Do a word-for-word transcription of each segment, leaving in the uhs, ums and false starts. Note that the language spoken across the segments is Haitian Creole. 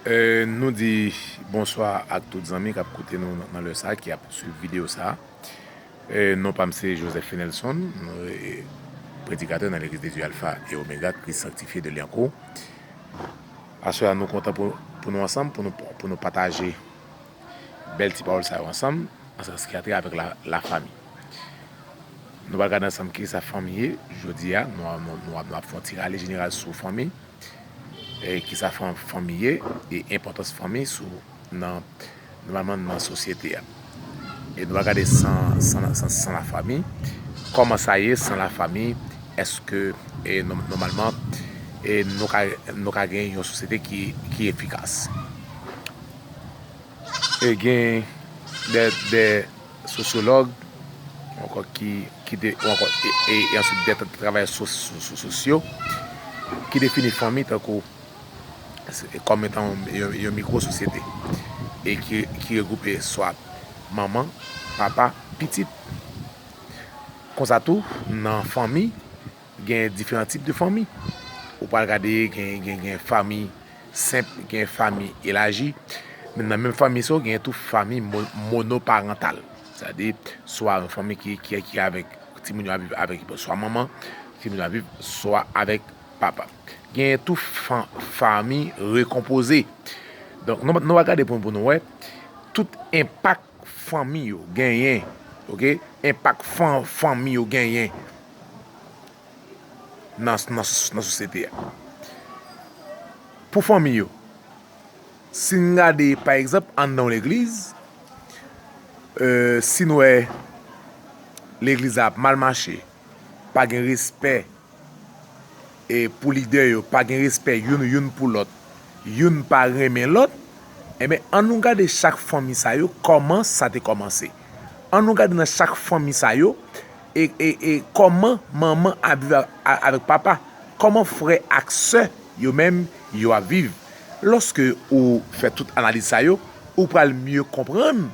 Eh, nou di bonswa ak tout zanmi k ap koute nou nan, nan lè sa, ki ap swiv videyo sa. Eh, non pa m se Joseph Fenelson, eh, predikatè nan Legliz de Dye Alfa e Omega, Kris sanktifye de Lyankou. Aswè a, nou kontan pou, pou nou ansanm, pou nou, pou nou pataje bèl ti pawòl sa yo ansanm, an sa ki a trait avèk la, lafami. Nou pral gade ansanm kisa fanmi ye. Jodi a, nou, nou, nou, nou ap fè yon ti rale jeneral sou fanmi, e kisa fan, fanmi ye, e enpòtans fanmi sou, nan, nòmalman nan sosyete a. E nou pral gade san, san, san, san lafami, kòman sa ye san lafami, èske, e, nò-, nòmalman, e nou ka, nou ka gen yon sosyete ki, ki efikas. E gen de, de sosyològ, ankò ki, ki de, ou ankò, e, e, e answit de travayè so-, so-, so-, sosyo, ki defini fanmi tankou, se, kòm etan yon, yon, yon mikwo sosyete, e ki, ki regwoupe swa manman, papa, pitit. Konsa tou, nan fanmi, gen diferan tip de fanmi. Ou pral gade, gen, gen, gen fanmi senp, gen fanmi elaji. Men nan menm fanmi sa yo, gen tou fanmi mo-, monoparantal. Sètadi, swa yon fanmi ki, ki, ki avèk timoun yo ap viv avèk swa manman, timoun yo ap viv swa avèk papa. Gen tou fan, fanmi rekonpoze. Donk, nou, nou va gade pou, pou nou wè tout enpak fanmi yo genyen, oke? Enpak fan, fanmi yo genyen nan, nan, nan sosyete a. Pou fanmi yo, si n gade, pa egzanp, anndan yon legliz, eh, si n wè legliz la ap mal mache, pa gen respè, e pou lidè yo, pa gen respè youn, youn pou lòt, youn pa renmen lòt, enben, ann nou gade chak fanmi sa yo, kòman sa te kòmanse. Ann nou gade nan chak fanmi sa yo, e, e, e kòman manman ap viv a, a, avèk papa, kòman frè ak sè yo menm yo ap viv. Lòske ou fè tout analiz sa yo, ou pral mye konprann,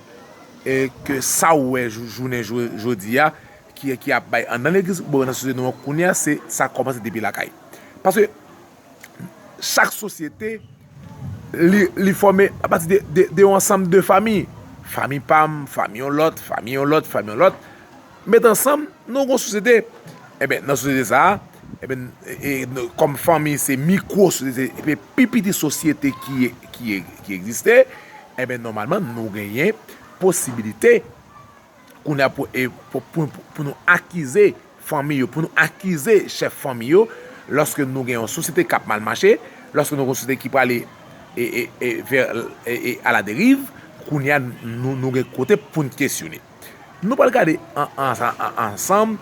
e, ke sa ou wè jou-, jounen jo-, jodi a, ki, ki ap bay anndan legliz oubyen nan sosyete nou an kounye a, se sa kòmanse depi lakay. Paske chak sosyete, li, li fòme apati de, de, de yon ansanm de fanmi. Fanmi pa m, fanmi yon lòt, fanmi yon lòt, fanmi yon lòt. Met ansanm, nou gon sosyete. Enben, nan sosyete sa a, enben, e, e, nou, kòm fanmi, se mikwo sosyete, epi pi piti sosyete ki, ki, ki egziste, enben, nòmalman, nou genyen posibilite kounye a pou, e, pou, pou, pou, pou nou akize fanmi yo, pou nou akize chèf fanmi yo, lòske nou gen yon sosyete k ap mal mache, lòske nou gen yon sosyete ki prale, e, e, e, vè, e, e, a la deriv, kounye a nou, nou gen kote pou n kesyone. Nou pral gade an, an, an, ansanm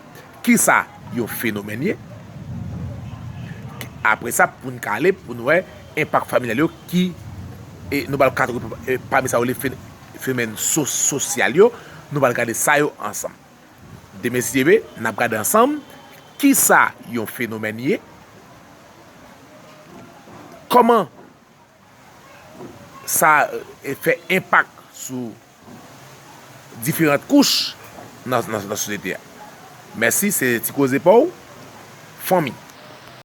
kisa yon fenomèn ye. Apre sa, pou n ka ale, pou n wè enpak familyal yo ki, e, nou pral kategori, e, pami sa yo, le fen-, fenomèn so-, sosyal yo, nou pral gade sa yo ansanm. Demen, si Dye vle, n ap gade ansanm kisa yon fenomèn ye, kòman sa, e, fè enpak sou diferan kouch nan, nan, nan sosyete a. Mèsi, se ti koze pa w, fanmi.